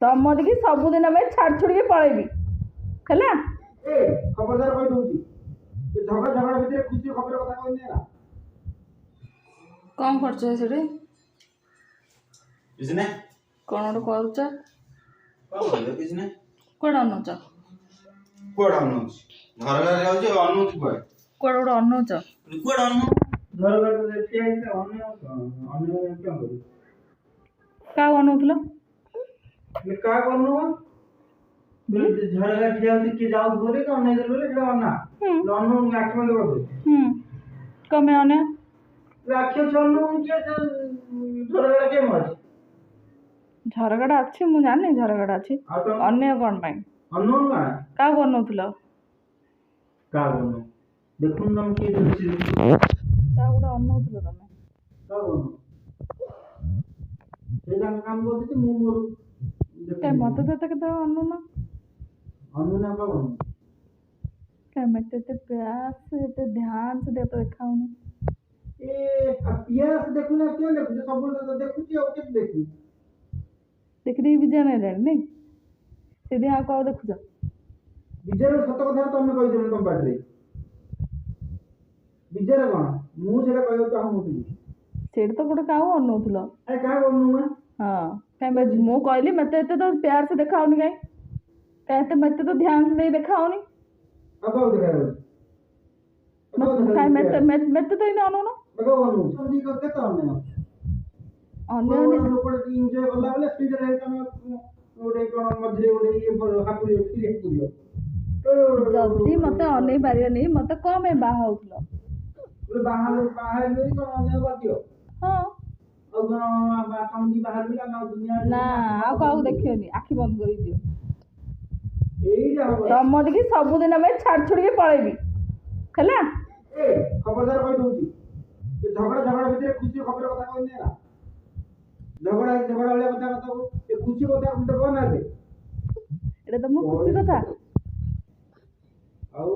ତମରିକି ସବୁଦିନ ପାଇଁ ଛାଡ଼ି ଛୁଡ଼ିକି ପଳେଇବି ହେଲା। ଏ ଖବରଦାର କହିଦଉଛି, ଏ ଝଗଡ଼ା ଝଗଡ଼ା ଭିତରେ ଖୁସି ଖବର କଥା କହିନି ହେଲା। କ'ଣ କରୁଛ ସେଠି? କିଛି ନାହିଁ। କ'ଣ ଗୋଟେ କରୁଛ? କଣ କରିବ, କିଛି ନାହିଁ। କୁଆଡ଼େ ଅନଉଛ? କୁଆଡ଼େ ଅନଉଛି? ଝରକାରେ ଯାଉଛି, ଅନଉଛି କୁଆଡ଼େ? କୁଆଡ଼େ ଗୋଟେ ଅନଉଛ? କୁଆଡ଼େ ଅନଉ? ଝରକାରେ ଠିଆ ହେଇକି ଅନ୍ୟ ଅନ୍ୟ କଣ କରିବୁ? କାହାକୁ ଅନଉଥିଲ? ହେଲେ କାହାକୁ ଅନଉ? ଝରକା ଠିଆ ହଉଛି, କିଏ ଯାଉଛି ବୋଲି ତ ଅନେଇ ଦେଲୁ ବୋଲି ସେଟା ଅନା। ଅନଉନି, ଆଖି ବନ୍ଦ କରିଦେ। କଣ ପାଇଁ ଅନେଇବ? ଆଖି ଅଛି, ଅନଉନି କିଏ? ଝରକାଟା କେମ ଅଛି? ଝରକାଟା ଅଛି, ମୁଁ ଜାଣିନି ଝରକାଟା ଅଛି। ଆଉ ତମେ ଅନେଇବ କ'ଣ ପାଇଁ? ଅନଉନୁ କାଣା? କାହାକୁ ଅନଉଥିଲ? କାହାକୁ ଅନଉ? ଦେଖୁନୁ ତମେ କିଏ ଦେଖୁଛି? କାହାକୁ ଗୋଟେ ଅନଉଥିଲ ତମେ। କାହାକୁ ଅନଉ? ସେ ତାଙ୍କ କାମ କରୁଛନ୍ତି, ମୁଁ ମୋର କାଇଁ ମତେ ତ ଏତେ କେତେବେଳେ ଅନଉନ। ଅନଉନା, କାହାକୁ ଅନଉ? କାଇଁ ମତେ ଏତେ प्यार से, ଏତେ ध्यान से ତ ଦେଖାଉନି। ଏ ପିଆଜ ଦେଖୁନା, କିଏ ଦେଖୁଛି? ସବୁବେଳେ ତ ଦେଖୁଛି, ଆଉ କେତେ ଦେଖିବି? ଦେଖି ଦେଖି ବିଜାର ହେଲାଣି ନାଇଁ? ସେଥିପାଇଁ ଆଉ କାହାକୁ ଦେଖୁଛ? ବିଜାର ସତ କଥା ତମେ କହିଦେଲଣି ତମ ପାଟିରେ। ବିଜାର କଣ, ମୁଁ ସେଇଟା କହିବାକୁ ଚାହୁଁନଥିଲି। ସେଇଠି ତ ଗୋଟେ କାହାକୁ ଅନଉଥିଲ। ଆରେ କାହାକୁ ଅନଉ? ହଁ, କାଇଁ ମୁଁ କହିଲି ମତେ ଏତେ ତ प्यार से ଦେଖାଉନି କାଇଁ, କାଇଁ ଏତେ ମତେ ତ ध्यान ଦେଇ ଦେଖାଉନି। ଆଉ କାହାକୁ ଦେଖାଯାଉଛି? କାଇଁ ମତେ ମତେ ତ ଏମିତି ଅନଉନ। କାହାକୁ ଅନଉ? କେତେ ଅନେଇବ? ଅନ୍ୟ ଲୋକଟା ଟିକେ ଏନ୍ଜୟ କଲା ବେଳେ ସେଇଟାରେ ତମେ ଗୋଟେ କଣ ମଝିରେ ଗୋଟେ ଇଏ ହାପୁରିବ, ଖିରି ହାପୁରିବ। ଯଦି ମତେ ଅନେଇ ପାରିବନି, ମତେ କଣ ପାଇଁ ବାହା ହଉଥିଲ? ବାହା ବାହା ହେଲି କଣ ଅନେଇବା ବାଧ୍ୟ? ହଁ। ଆଉ କଣ ତମେ ବାହାରିଲେ ଆମେ ଆଉ ଦୁନିଆ ନା, ଆଉ କାହାକୁ ଦେଖିବନି, ଆଖି ବନ୍ଦ କରିକି ଯିବ। ଏଇଟା ହବ। ତମରିକି ସବୁଦିନ ପାଇଁ ଛାଡ଼ି ଛୁଡ଼ିକି ପଳେଇବି ହେଲା। ଏ ଖବରଦାର କହିଦଉଛି, ଏ ଝଗଡ଼ା ଝଗଡ଼ା ଭିତରେ ଖୁସି ଖବର କଥା କହିନି ହେଲା। ଝଗଡ଼ା ଝଗଡ଼ା ଭଳିଆ କଥା କଥା, ଏ ଖୁସି କଥା ମତେ କହନା ଏବେ। ଏଇଟା ତ ମୁଁ ଖୁସି କଥା। ଆଉ